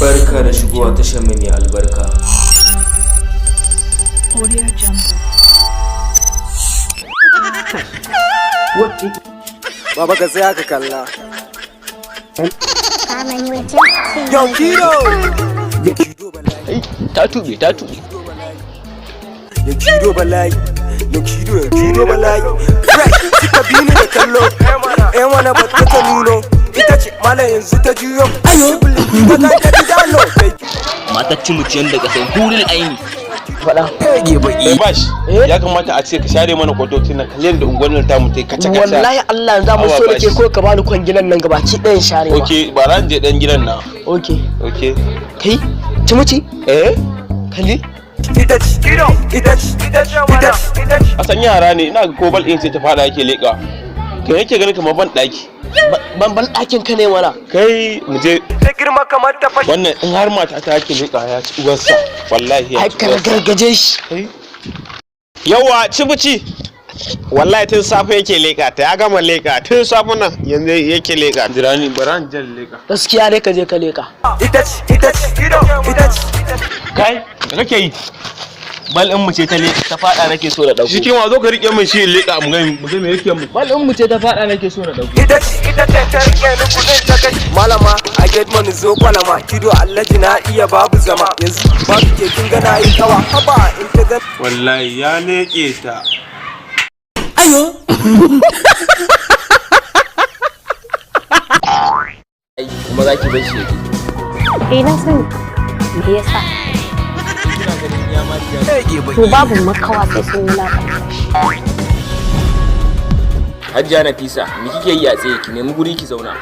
Barka da shigowa tashar mu mai albarka. Audio Jungle. Baba, ka tsaya ka kalla. Yo, Kido! Yo, Kido bala'i. Ta tube, ta tube. Yo, Kido bala'i. Yo, Kido, yo, Kido bala'i. Fresh, suka bi ni da kallo. Eh mana, batta ta nuno. Ita ce malam, yanzu ta juyo. Ayo. Ba ta ta dalo. Matar cimuciyan daga sai huril aini. Faɗa. Kai bash, ya kamata a ce ka share mana kwatocin nan, kalli da unguwar nan tamu tai kaca kaca. Wallahi Allah, yanzu mu Awa so nake bashi. ko ka bani kwangilan nan gabaki ɗayan share ma. Okay, ba ran je dan gidan na. Okay. Okay. Kai, cimuci. Eh? Kalli. Ita ce, ita ce, ita ce, ita ce. A san yara ne, ina ga ko bal din sai ta fada yake leka. Kai yake ganin kamar ban daki. Ban ban ɗakin ka ne mana. Kai, mu je. Ta girma kamar ta fashe. Wannan in har mata ta yake leka, ya ci uwarsa. Wallahi ya Ai ci ka uwarsa. gargaje shi. Kai. Yawa, cibuci wallahi tun safe yake leƙa ta, ya gama leƙa tun safe nan, yanzu yake leƙa ta. Jira ni, bara in je leka. Gaskiya ne, ka je ka leka. Ita ce, ita ce, ita ce. Kai, da kake yi? Bal ɗin mu ce ta ta fada nake so na dauko. Shi kima zo ka rike min shi in leka mu ga me yake mu. Bal ɗin mu ce ta fada nake so na dauko. Ita ce, ita ce ta rike ni kudin ta kai. Malama, I get money, zo kwalama. Kido Allaji na iya babu zama. Yanzu babu ke kin ga na yi kawa. Haba in ta ga Wallahi ya leke ta. Ayo. Ai kuma zaki bar shi yake. Eh, na sani. Me yasa? Kina ganin ya ma ji. To, babu makawa sai sun wulaƙanta shi. Hajiya Nafisa, me kike yi a tsaye? Ki nemi guri ki zauna.